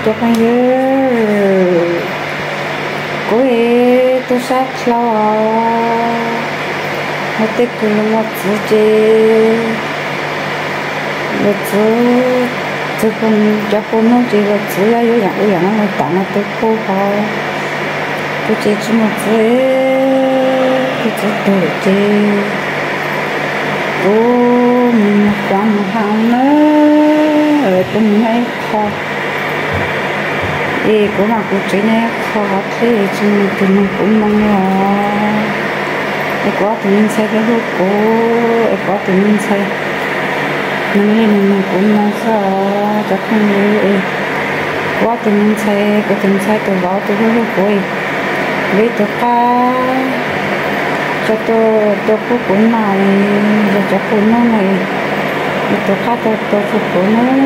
Phooj ywg, kuv es tub sab dlhau os, hais tej kws los mus txwv ces los txwv, txwv cov kuj hnub ces los txwv yuav yam ub yam no los tas no tus kuj hov, kuv ces tsis mus txwv, kuv txwv tug ces kuv mus quav mus hau na, kuv mus noj ib qho. Es kuv mas kuv tsev nyob qho hov thiab tsis muaj tus nug kuv moo os. Es kuv ob tug me ntxhais hlub hlub kuv, es kuv ob tug me ntxhais nws li nws nug kuv moo xwb os cov phooj ywg. Kuv ob tug me ntxhais, kuv tus ntxhais tus vauv tus hlub hlub kuv, vim tus qab tso tuaj pub kuv noj, yog cov kuj hnub no, vim tus qab tso tuaj pub kuv noj.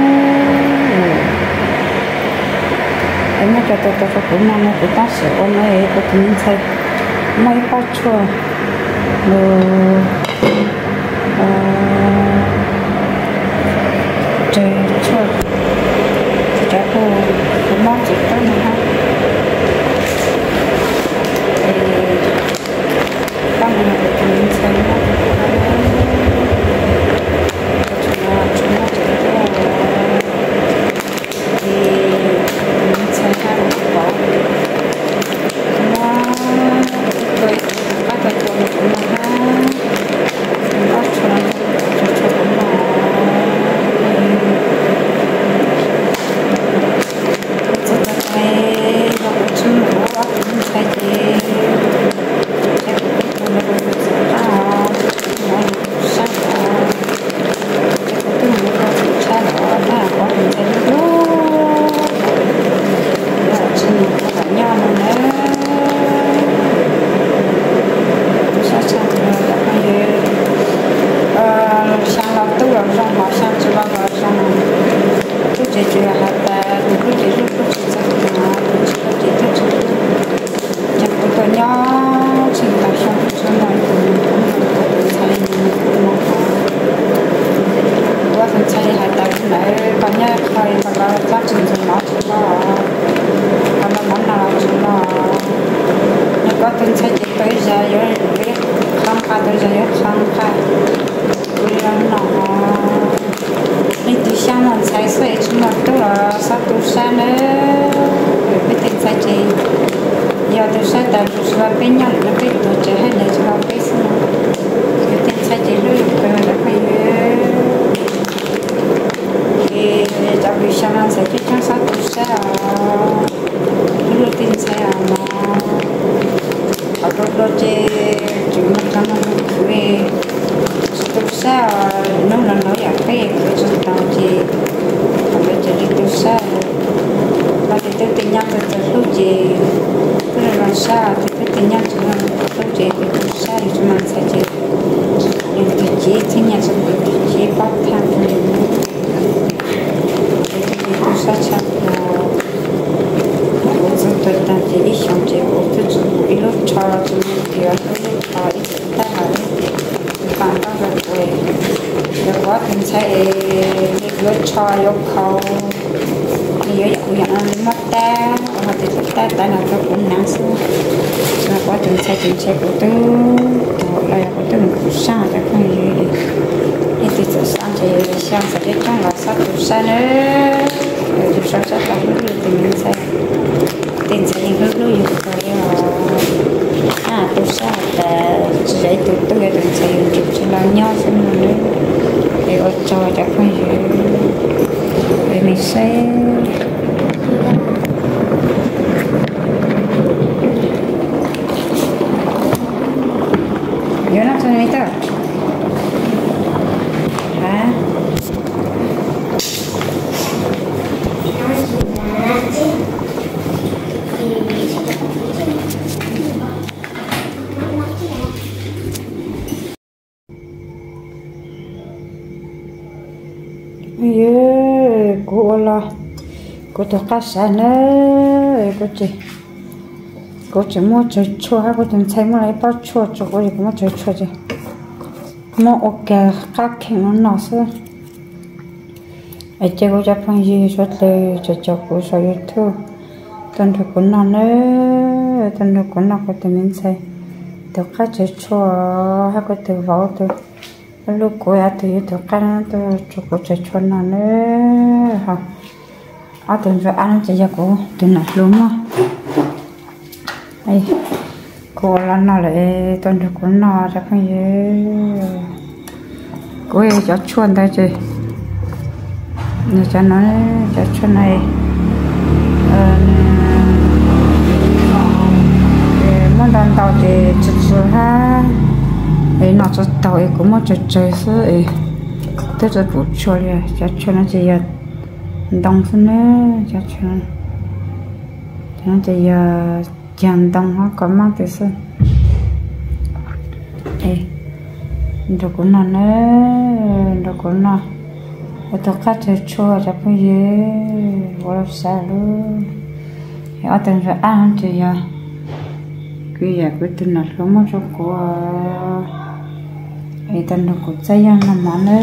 Es muab cov tuaj tuaj pub kuv noj no kuv tab sis ua no es kuv tus me ntxhais muaj ib pob tshuaj, nws tsawg tshuaj, cov kuj kuv mob tsis tau no hab. Koj mus kuv tus me ntxhais noj, kuv tsis mob tsis tau. Ces tus me ntxhais hab kuv pom muab tus qab tau tua kuv no hab, tus qab tshua no tus tshua kuv no. Kuv txhua tus ntxhais, yog kuv tsis muaj kuv ob tug me ntxhais ces kuv peb tug no kuv txhua qab os, kuv tsis muaj kuv sab os, ces kuv twb mus rau txhua tshab los na, kuv ob tug ntxhais hlub hlub, tsis muaj kuv lam nyob no na. Kuv sab tshaj plaws cov phooj ywg, xyaa los tub los zoo, xyaa tsis los los zoo. Tub ces tsuas yog has tas tus hlub ces hlub, tub tsis txawj hlub, tus tsis hlub ces twb tsis hlub. Ces kuv tuaj nyob tseem tas xyoo tsis muaj tus nug kuv moo, kuv tus ntxhais nug kuv moo. Kuv tus ntxhais has tas kuv lawv koj nyob qhov koj los txhob tsis ntxuav mov tsis los, koj los mov no los tsis los. Nws kuv tus ntxhais ces tau ib zag yuav qhov nqaj, tau ib zag yuav qhov nqaj. Kuv li los no, leej twg xyaa muaj ntxhais xwb es tsis muaj tub los xob tu sab nawb. Peb tej ntxhais ces yog tu sab tas tus tsis los peb nyob lwm no peb tuag tsev hab nws tsis los peb xwb. Peb tej ntxhais ces hlub yus kawg cov phooj ywg. Es cov pwm xyoo no ntxhais coob coob xob tu sab os. Hlub hlub tej ntxhais os mog. Qhov dua dua ces tseem muaj cov neeg khwv tsis tu sab os, hnub no no yam peb khwv tsis tau ces qhov ntawd ces li tu sab. Los tes twb tig nyob txawv txawv hlub ces twb zoo sab, tes twb tig nyob tsis zoo hlub ces twb tu sab, yus tsis muaj ntxhais ces yus tus civ txheeb nyiaj tsis pub tus civ pob thaj. Ces twb li tu sab tshaj plaws. Kuv txwv tuag tag ces ib xyoos ces kuv twb tsis mus ib lub tsho, tsis mus tias ib lub tsho ib txhais tab lawm. Kuv pam ntaub rau kuv, yog kuv ob tug ntxhais es nws yuav tsho yuav khau, nws yuav yam kuv yam no nws muab tab, kuv ho tias tab tab no rau kuv hnav xwb. Kuv ob tug ntxhais ces ntshe kuv twb, los yog kuv twb mus tu sab cov phooj ywg, ib tug txawm sab ntshe xyaa ntxhais coob coob los xob tu sab nawb. Tus sab sab tau hlub hlub tus me ntxhais, tej ntxhais yeej hlub hlub yus kawg li os. Ab, tu sab has tas tsis yog ib tug tub, yog tus ntxhais yus nrug tsis los nyob xwb no nawb. Es ua tsaug cov phooj ywg, es me saib. Yuav noj txog li tag. Kuv ua los kuv tus qab sav na, kuv tseem muab tsawv tshuaj hab, kuv tus ntxhais muab los ib pob tshuaj tso, kuv, kuv muab tsawv tshuaj ces muab ua kag qab kheej no no xwb. Es cia kuv cov phooj ywg suav dlawg cov caum kuv saum YouTube tuaj nrog kuv noj nawb, tuaj nrog kuv noj kuv tus me ntxhais tus qab tsawv tshuaj, hab kuv tus vauv tus, lub kuv ob tug yuav tus qab tuaj tsuav kuv tsawv tshuaj noj nawb. Ho ob tug ntsuag ab no ces yog kuv tus nam hluas muaj. Kuv ua los no lawm, tuaj nrog kuv noj cov phooj ywg. Kuv cov tshuaj ntawd ces, cov no, cov tshuaj no muab ntau ntau ces tsw tsw hab, es noj tsis taus es kuv muab tsawg tsawg xwb es twb tsis pum tshuaj li. Cov tshuaj no ces yog ntoo xwb na, cov tshuaj no ces yog cag ntoo hab kom mab tes xwb. Nrog kuv noj na, nrog kuv noj ua tus qab tsawv tshuaj cov phooj ywg, ua lub sab lub. Ob tug ntsuag ab no ces yog kuv yam kuv tus nam hluas muab rau kuv, es tuaj nrog kuv txav yaj noj mov na.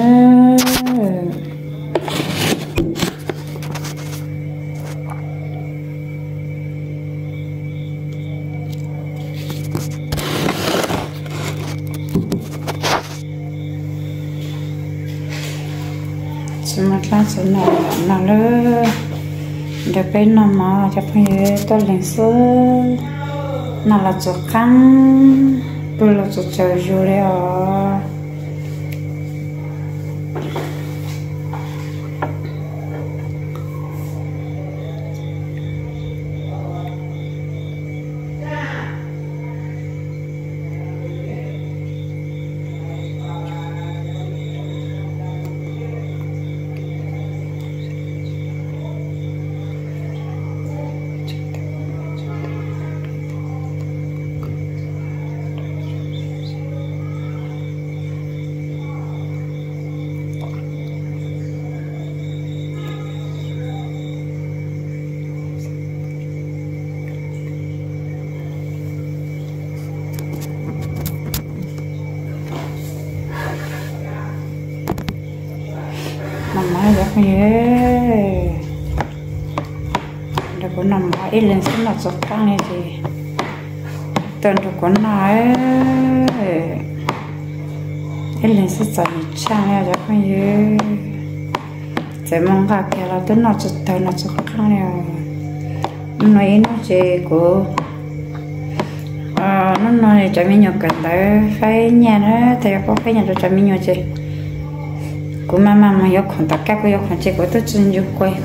Tsis muaj dlaab tsi noj, noj lawm, nrog peb noj mov cov phooj ywg, tuaj leeg xwb, noj los tsis qaab, pw los tsis tsaus zug li os. Noj mov cov phooj ywg, nrog kuv noj mov ib leeg xwb noj tsis qaab li ces tuaj nrog kuv noj ib leeg xwb txom nyem tshaj li cov phooj ywg. Txawm mus nqaj kiag los twb noj tsis tag noj tsis qaab li. Hnub no ib hnub ces kuv, hnub no cov me nyuam kawm ntawv faib nyiaj na, tag yuav pab faib nyiaj rau cov me nyuam ces kuv maj mam mus yuav khoom tom kab kuv yuav khoom ces kuv twb tsis ncu kuas,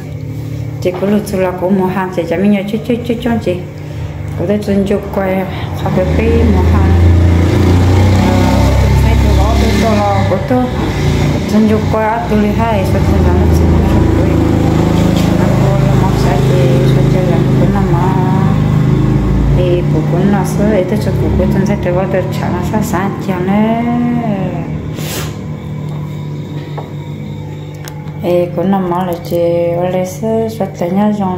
ces kuv lug txug los kuv mus ha ces cov me nyuam coob coob coob coob ces kuv twb tsis ncu kuas qhov kuv peb mus ha. Tus ntxhais tus vauv tuaj los kuv twb tsis ncu kuas ob tug li hab, suav dlawg los tsis ncu kuas, kuv los mov xav ces suav dlawg los kuv noj mov es pum kuv noj xwb es twb tsis pum kuv tus ntxhais tus vauv tus tsham no xab xav caag na. Es kuv noj mov lawm ces ua li xwb, suav dlawg nyob zoo,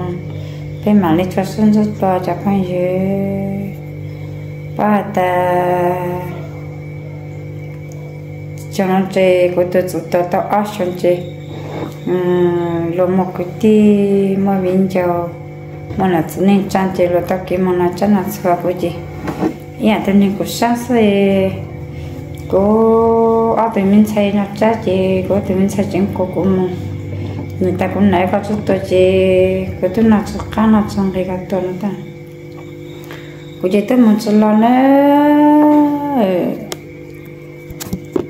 peb mam li tso xub ntsib dlua cov phooj ywg. Pab has tas xyoo no ces kuv tus txiv tuag tau ob xyoo ces luag muaj kwv tij muaj viv ncaus, muaj nam txiv neej tsaa ces luag tau kev moog noj tsab noj txhua kuv ces ib yaam tug neeg kuv sab xwb. Kuv ob tug me ntxhais noj tsab ces kuv ob tug me ntxhais tseem quas kuv moog, nwg tas kuv nam koj tsi tuag ces kuv tub noj tsi qaab noj tsi nqis koj tuag no tag. Kuv ces twb moog tsi los na.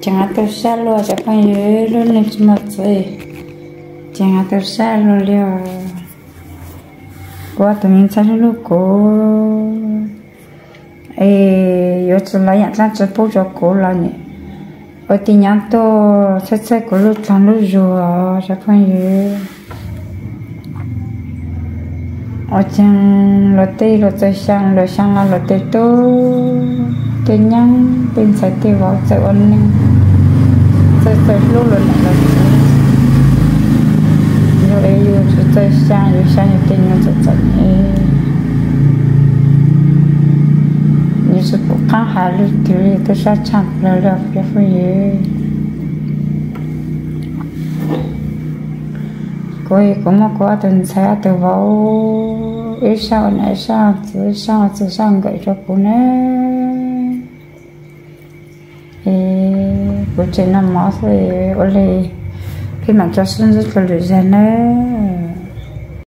Ces has tau sab luag cov phooj ywg, lub neej tsi muaj txiv, ces has tau sab luag li os. Kuv ob tug me ntxhais hlub hlub kuv es yuav tsi los yaam dlaab tsi pub rua kuv los nim ua tij nyav tuaj txhawb txhawb kuv lub dlaag lub zug os cov phooj ywg. Ua caag luag tej luag txawj xyaa, luag xyaa los luag tej tub tej nyab tej ntxhais tej vauv txawj ua neej, txawj txawj hlub luag niam luag txiv. Yug es yug tsi txawj xyaa, yug xyaa yug tej nyuas txom txom nyem, yug tsi pum qaab has lug twg li, tub sab tshaaj plawg li cov phooj ywg. Kuv, kuv muaj kuv ob tug ntxhais ob tug vauv, ib sab ua niam ib sab ua txiv, ib sab ua txiv sab ua nkawm rau kuv nawb. Es kuv tseem noj mov xwb, ua li peb mam tso sib ntsib dua lwm zaug nawb.